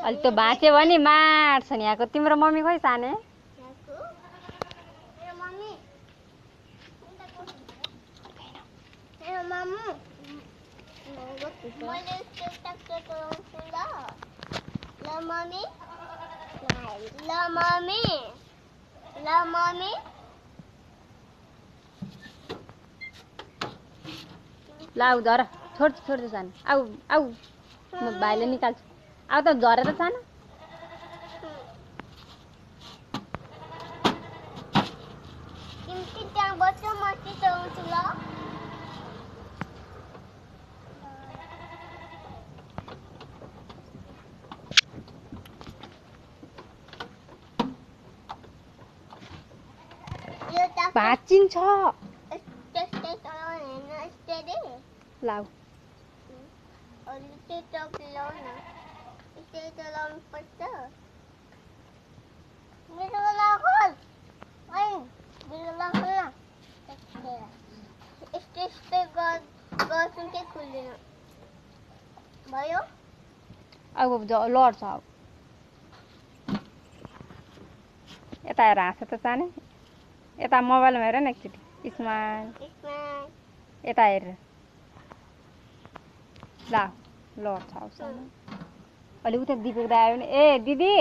अलि त बाँच्यो भने मार्छ नि यहाँको तिम्रो मम्मी खोइ साने लाउ झर छोड्छु सानो आऊ आऊ म भाइले निकाल्छु आऊ त झरेर सानो भाँचिन्छ लाउ अब लड्छ अब यता हेर हाँस त सानो यता मोबाइलमा हेर न एकचोटि स्माइल यता हेर ला लड्छ अब सानो अलि उता दिपेको आयो भने ए दिदी